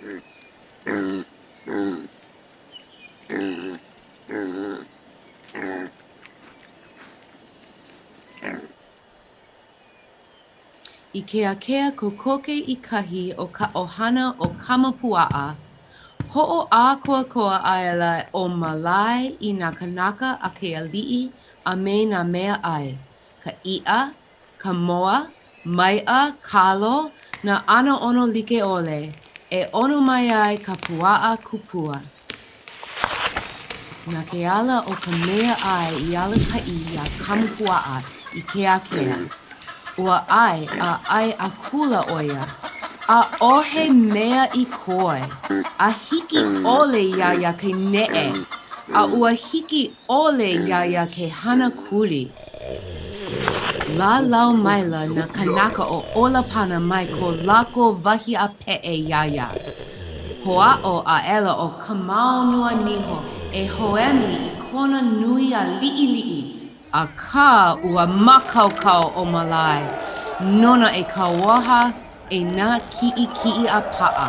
I ke ākea kokoke i kahi o ka ʻohana o Kamapuaʻa, hoʻoʻākoakoa aʻela ʻo Malae i nā kānaka a ke aliʻi a me nā mea ʻai, ka iʻa, ka moa, maiʻa, kalo, nā ʻano ʻono like ʻole, e ʻono mai ai ka puaʻa kupua. Na ke ala o ka mea ʻai i alakaʻi iā Kamapuaʻa i ke ākea. Ua ʻai a ʻai akula ʻo ia, ʻaʻohe mea i koe, a hiki ʻole iā ia ke neʻe, a ua hiki ʻole iā ia ke hana kuli. Lālau maila nā kānaka o ʻOlapana mai ko lākou wahi a peʻe iā ia. Hoʻāʻo aʻela ʻo Kamaunuaniho e hoʻēmi i kona nui a liʻiliʻi, akā ua mākaukau ʻo Malae nona e kauoha i nā kiʻikiʻi a paʻa.